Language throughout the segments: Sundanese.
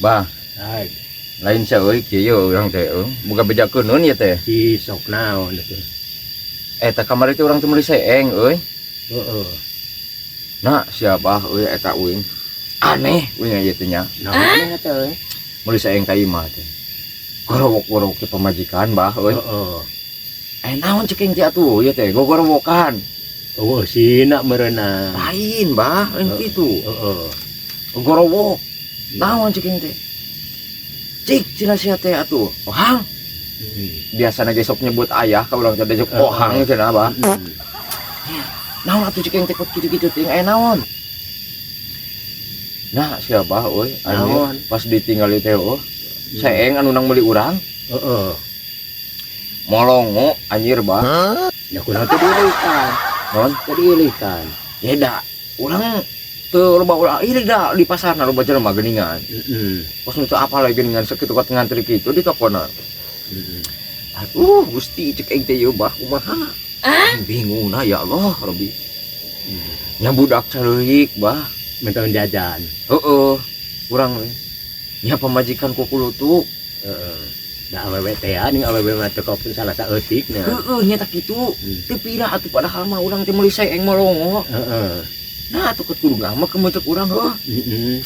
Bah, Hai, lain sia euy, kieu urang teh euy. Boga bejakeun ieu teh. Si sok naon itu? Eta kamari teh urang teh meuli seeng euy. Heeh. Nah, sia, Bah, euy, eta uing. Aneh uing ieu teh nya. Naon aneh teh euy? Meuli seeng ka imah teh. Gorowok-gorowok teh pamajikan, Bah, euy. Heeh. Eh, naon cek aing teh atuh ieu teh gogorowokan. Oh, sina meureuna. Lain, Bah, lain kitu. Heeh. Gorowok. Naon cek aing teh? Cik cenah sia teh atuh. Ohang. Biasana ge sok nyebut ayah ka urang teh sok ohang cenah, Bah. Naon atuh cek aing teh, kok kitu-kitu teh aya naon? Nah, sia, Bah, euy, anjir. Naon? Pas ditinggali teh, oh, seeng anu nang meuli urang Heeh. molongo anjir, Bah. Ya kunaon teh diilikan? Non? Teh diilikan. Ya da, urang teu loba ulah ieu da di pasar na loba jelema geuningan. Pas nu teu apal lagi geuningan sakitu kat ngantri kitu di tokona. Aduh, Gusti, cek aing teh ieu, Bah, kumaha? Aing bingung nah, ya Allah, Rabbi. Nya budak ceurik, Bah. Minta jajan. Heeh. Urang we. Nya pamajikan kukulutuk. Heeh. Da awewe teh ning awewe mah teu kopun salah saeutikna. Heeh, nya tak kitu. Teu pira atuh padahal mah urang teh meuli seeng molongo. Heeh. Nah, atuh kudu ngambek ke cek urang heuh. Heeh.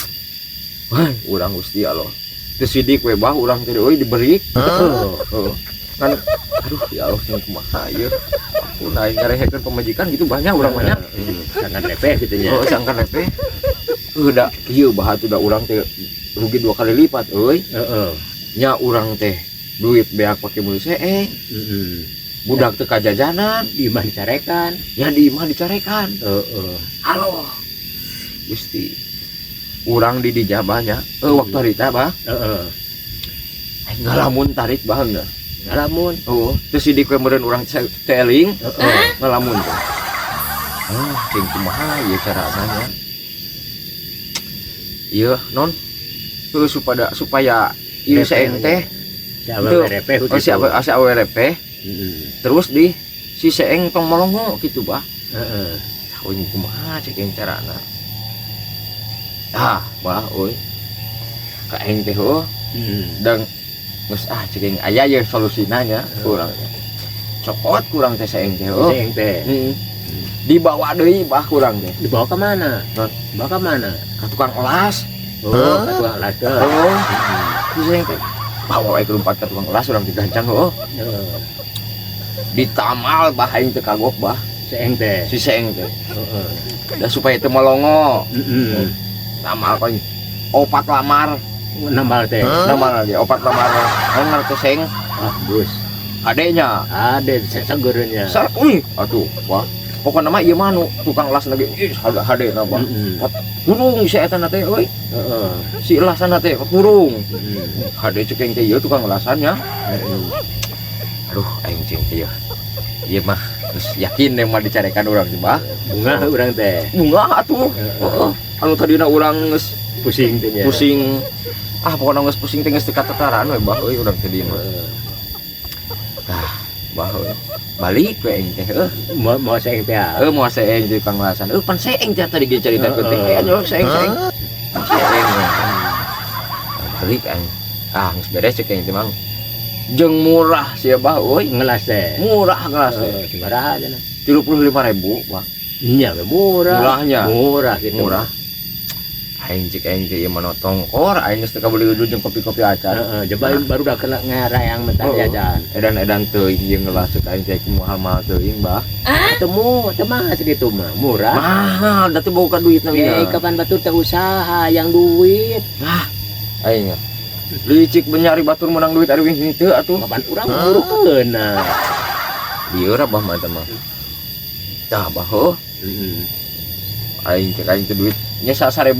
Wah, urang Gusti Allah. Teu sidik we, Bah, urang teh euy diberi. Heeh. Heeh. Kan aduh ya Allah, cenah kumaha ieu. Aku naik ngarehekeun pamajikan gitu banyak urang banyak. Sangat repeh gitu nya. Oh, sangkan repeh. Heuh da kieu, Bah, atuh da urang teh rugi dua kali lipat euy. Heeh. Nya urang teh duit beak pake meuli seeng. Heeh. Budak teh kajajanan, Di imah dicarekan. Ya di imah dicarekan. Heeh. Halo. Gusti. Urang di dinya banyak. Eh, waktu harita, Bah. Heeh. Ngalamun tarik, Bah, enggak? Ngalamun. Oh, terus sidik we meureun urang teling Heeh. ngalamun tuh. Ah, cing kumaha ieu carana nya? Ieu non. Heuh, supaya supaya ieu Repeh seeng teh Si awewe repeh oh, si awe si awe repeh Heeh. terus di si seeng tong molongo gitu, Bah. Heeh. Oh, ini kumaha cek yang carana? Ah, Bah, euy. Ka aing teh heuh Heeh. dan geus ah cek aing aya ye solusina nya kurang. Cokot kurang teh seeng teh heuh. Seeng teh. Heeh. Dibawa deui, Bah, kurang teh. Dibawa ke mana? Non. Dibawa ke mana? Ka tukang elas. Oh, ke tukang las ke. Oh, si seeng teh. Bawa we ke lumpat ka tukang elas urang digancang heuh. Heeh. Ditamal, Bah, aing teh kagok, Bah. Seeng teh. Si seeng teh. Heeh. Da supaya teu molongo. Heeh. Tamal koin opat lamar. Nambal teh. Namal lagi opat lamar. Naon teh seeng? Ah, bus. Adenya. Ada segernya. Sar euy atuh wah. Pokokna mah ieu mah nu tukang las lagi ih hade hade na, Bah. Heeh. Kurung si eta na teh euy. Heeh. Si elasan teh kurung. Heeh. Hade cek aing teh ieu tukang elasannya. Heeh. Aduh, aing cing teh ieu. Ieu mah geus yakin yang mah dicarekan urang teh, Bah. Bungah urang teh. Bungah atuh. Heeh. Anu tadina urang geus Pusing teh nya. Pusing. Ah, pokokna geus pusing teh geus teu katetaran we, Bah, euy, urang teh di mah. Heeh. Tah, Bah, euy. Balik we aing teh heuh. Mau mau seeng teh. Ah. Heuh, moal seeng di tukang lasan. Euy, pan seeng teh tadi ge caritakeun teh. Heeh. Eh, anu seeng seeng. Seeng. Balik aing. Ah, geus beres cek aing teh mang. Jeung murah sia, Bah, euy. Ngelas teh. Murah ngelas teh. Heeh, sabaraha cenah? 35.000, Bah. Nya we murah. Murahnya. Murah gitu. Murah. Aing cek aing teh ieu mah tongkor aing geus teu kabeli jeung kopi-kopi acan. Heeh, coba baru udah kena ngarayang mentah Heeh. jajan. Edan-edan teuing jeung ngelas cek aing teh mahal-mahal teuing, Bah. Temu, teu mah segitu mah, murah. Mahal, da teu boga duit na. Eh, kapan batur teh usaha yang duit. Nah, aing licik menyari batur menang duit ari wing teu atuh. Kapan urang burukeun nah. Lieur Abah mah eta mah. Tah, Bah, heuh. Heeh. Aing cek aing teh duit nya 1.500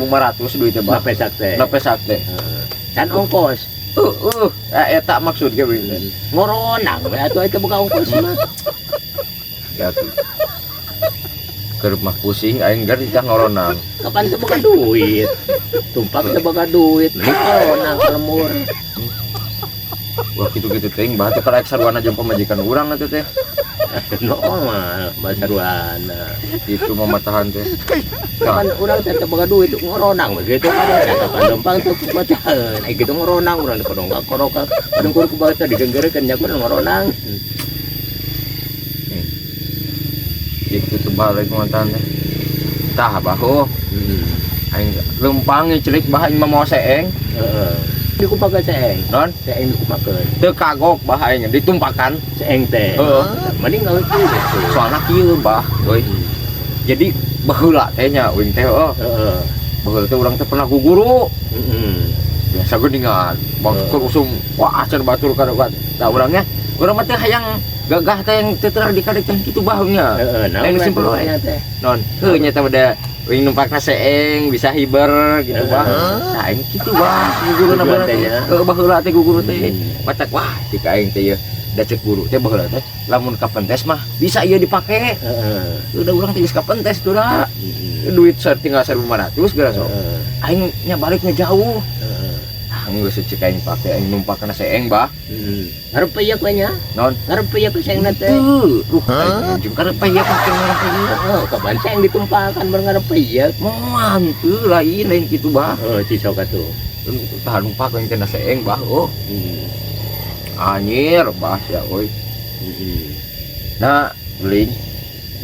duit teh, Bah. Na pesak teh. Na pesak teh. Heeh. Can ongkos. Heuh, eh, eta maksud ge wing teh. Ngoronang we atuh eta buka ongkos mah. Ya tuh. Keur mah pusing aing gar ditah ngoronang. Kapan teu boga duit? Tumpak teu boga duit, mending ngoronang ka lembur. Wah, kitu-kitu teuing, Bah, teh karek sarwana jeung pamajikan urang atuh teh. Normal, masaruana. Itu mah matahan teh. Kan urang teh teu boga duit ngoronang begitu kan eta lempang teu kumacaeun. Ai kitu ngoronang urang teh kodong korok. Kadang kudu kumaha teh digenggerekeun nya kudu ngoronang. Itu tuh balik matahan teh. Tah bahu. Aing lempang celik bah aing mah mawa seeng. Heeh. Dikumpulkeun seeng. Non? Seeng dikumpulkeun. Teu kagok bah aing ditumpakan. Seeng teh. Heeh. Mending gawe kieu. Soalna kieu bah, euy. Jadi baheula teh nya uing teh heuh. Heeh. Baheula teh urang teh pernah guguru. Heeh. Biasa geuningan. Bang usum wah acan batur kadokan. Tah urangnya urang mah teh hayang gagah teh yang teu terang dikadek teh kitu bah nya. Heeh, naon simpel we. Teh. Non, heuh nya teh beda uing numpakna seeng bisa hiber gitu bah. Nah, aing kitu bah guguruna baheula teh. Heuh baheula teh guguru teh. Pacak wah cik aing teh yeuh. Da cek guru teh baheula teh lamun kapentes mah bisa ieu dipake. Heeh. Udah urang teh geus kapentes tuh da. Duit tinggal 1.500 geura sok. Aing nya baliknya jauh. Ah geus cek aing pake aing numpakna seeng bah. Heeh. Ngarep ieu we nya. Non? Ngarep ieu ku seengna teh. Heuh, aing jeung karep ieu pake ngarep ieu. Heeh, kapan seeng ditumpakan bareng ngarep ieu. Moal teu lain lain kitu bah. Heeh, cisok atuh. Tah numpak aing teh na seeng bah. Oh. Anjir bah sia euy. Nah, beling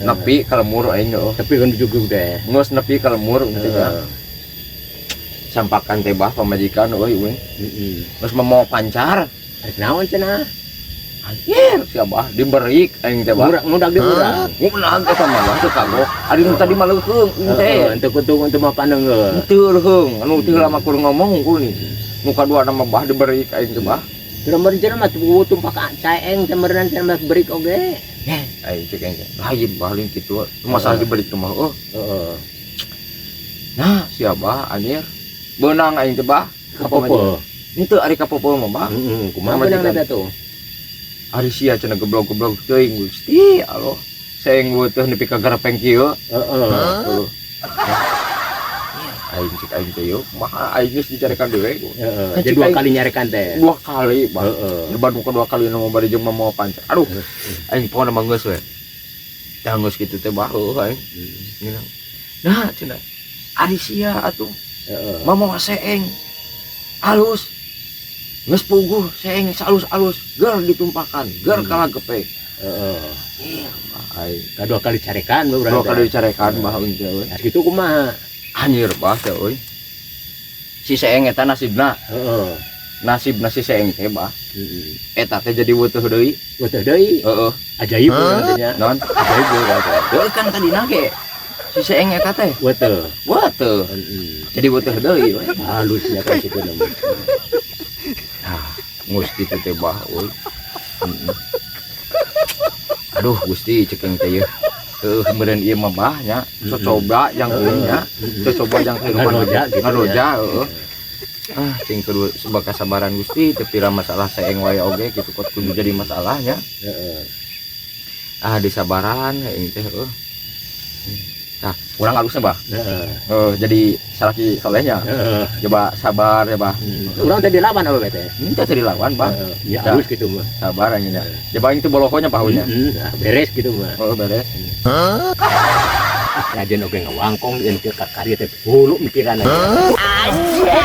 nepi ka lemur aing heuh. Tapi kan jugjug teh. Geus nepi ka lemur teh. Sampakan teh bah pamajikan euy uing. Heeh. Geus mawa pancar. Arek naon cenah? Anjir sia bah diberik aing teh bah. Ngudag di urang. Ngudag eta mah bah teu kagok. Ari nu tadi mah leuheung aing teh. Heeh, teu kutu teu mah paneunggeul. Teu leuheung, anu teu lama kur ngomong hungkul nih. Nu kadua mah bah diberik aing teh bah. Drummer cenah mah tuh tumpak saeng semerenan cenah mah berik oge. Aing cek aing lain bah lain kitu. Masalah diberik teh mah heuh. Heeh. Nah, sia bah anjir. Beunang aing teh bah. Kapopo. Henteu ari kapopo mah bah. Heeh, kumaha beunang eta tuh? Ari sia cenah geblog-geblog teuing Gusti Allah. Saeng teh nepi ka garapeng kieu. Heeh. Aing cek aing teh yeuh, kumaha aing geus dicarekan deui. Heeh, jadi dua kali nyarekan teh. Dua kali, bah. Heeh. Lebar dua kali nu bari jeung mawa pancar. Aduh. Aing pokona mah geus we. Tah geus kitu teh bah heuh aing. Nah, cenah. Ari sia atuh. Heeh. Mamawa seeng. Alus. Geus puguh seeng salus-alus, ger ditumpakan, ger kalah gepek. Heeh. Aing kadua kali carekan urang. Dua kali carekan bah aing teh euy. Nah, kitu kumaha? Anjir bah teh euy. Si seeng eta nasibna. Heeh. Nasibna si seeng teh bah. Heeh. Eta teh jadi weutuh deui. Weutuh deui? Heeh. Ajaib urang teh nya. Non? Ajaib urang teh. Heuh kan tadina ge. Si seeng eta teh weutuh. Weutuh. Heeh. Jadi weutuh deui we. Halusnya kan kitu mah. Tah, geus kitu teh bah euy. Heeh. Aduh Gusti cek aing teh yeuh. Heuh meureun ieu mah bah nya. Cocoba jang euy nya. Cocoba jang kehidupan ngaroja gitu ngaroja heuh. Ah cing kudu sebab kasabaran Gusti teu pira masalah saeng wae oge kitu kot kudu jadi masalahnya. Heeh. Ah disabaran aing teh heuh. Tah urang alusna bah. Heeh. Heuh jadi salaki solehnya. Heeh. Coba sabar ya bah. Urang teh dilawan apa teh? Henteu teh dilawan bah. Heeh. Ya alus kitu mah. Sabar aing nya. Coba aing teh bolokonya bahunya. Heeh, beres kitu mah. Heeh, beres. Hah? Rajen oge ngawangkong ieu teh ka karya teh hulu mikiran. Aja.